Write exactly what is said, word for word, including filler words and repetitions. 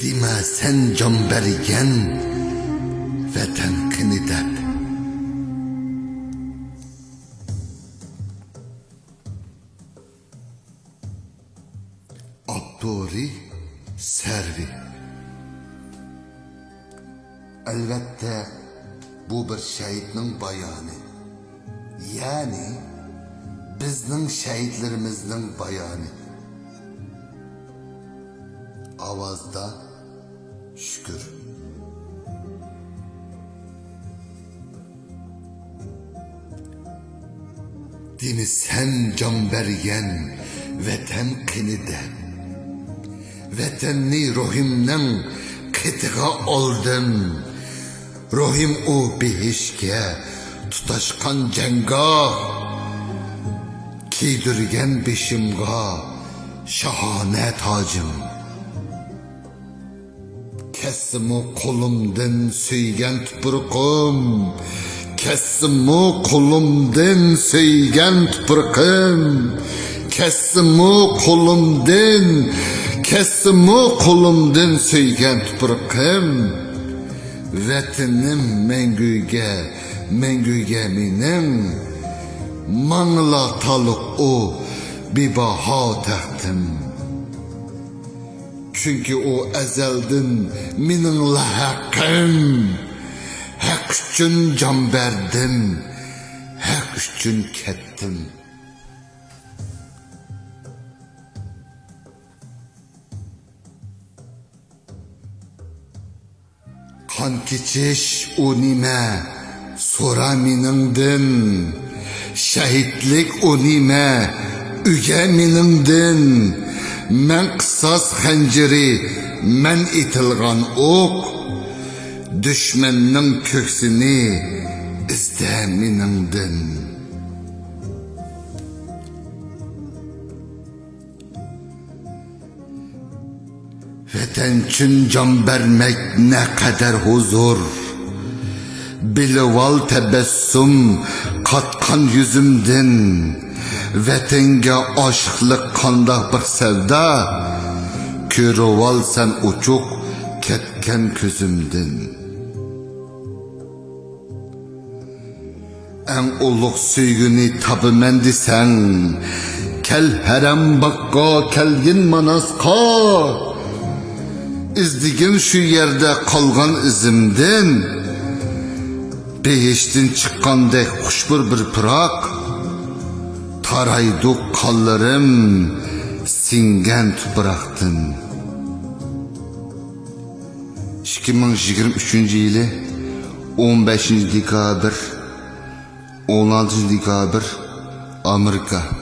دېمە سەن جان بەرگەن ۋەتەن قېنى دەپ. ئاپتورى سەرۋى. ئەلۋەتتە، بۇ بىر شەھىتنىڭ بايانى. يەنى، بىزنىڭ شەھىتلىرىمىزنىڭ بايانى. ئاۋازدا شۈكۈر. دېمە سەن جان بەرگەن ۋەتەن قېنى دەپ. ۋەتەننى روھىمنىڭ قېتىغا ئالدىم. روھىم ئۇ بېھىشكە تۇتاشقان جەڭگاھ. كىيدۈرگەن بېشىمغا شاھانە تاجىم. كەتسىمۇ قولۇمدىن سۆيگەن تۇپرىقىم، كەتسىمۇ قولۇمدىن سۆيگەن تۇپرىقىم، كەتسىمۇ قولۇمدىن، كەتسىمۇ قولۇمدىن سۆيگەن تۇپرىقىم. ۋەتىنىم مەڭگۈگە، مەڭگۈگە مېنىڭ، ماڭىلا تالىق ئۇ بىباھا تەختىم. چۈنكى ئۇ ئەزەلدىن مېنىڭلا ھەققىم. ھەق ئۈچۈن جان بەردىم، ھەق ئۈچۈن كەتتىم. قان كېچىش ئۇ نېمە؟ سورا مېنىڭدىن. شەھىتلىك ئۇ نېمە؟ ئۆگە مېنىڭدىن. مەن قىساس خەنجىرى، مەن ئېتىلغان ئوق. دۈشمەننىڭ كۆكسىنى ئىزدە مېنىڭدىن. ۋەتەن ئۈچۈن جان بەرمەك نەقەدەر ھۇزۇر. بىلىۋال تەبەسسۇم قاتقان يۈزۈمدىن. ۋەتەنگە ئاشىقلىق قانداق بىر سەۋدا. كۆرۈۋال سەن ئوچۇق كەتكەن كۆزۈمدىن. ئەڭ ئۇلۇغ سۆيگۈنى تاپىمەن دېسەڭ، كەل ھەرەم باغقا، كەلگىن ماناسقا. ئىزدىگىن شۇ يەردە قالغان ئىزىمدىن. بېھىشتىن چىققاندەك خۇشبۇر بىر پىراق. تارايدۇ قانلىرىم سىڭگەن تۇپراقتىن. ئىككى مىڭ يىگىرمە ئۈچىنچى يىلى ئون بەشىنچى دېكابىر، ئون ئالتىنچى دېكابىر، ئامېرىكا.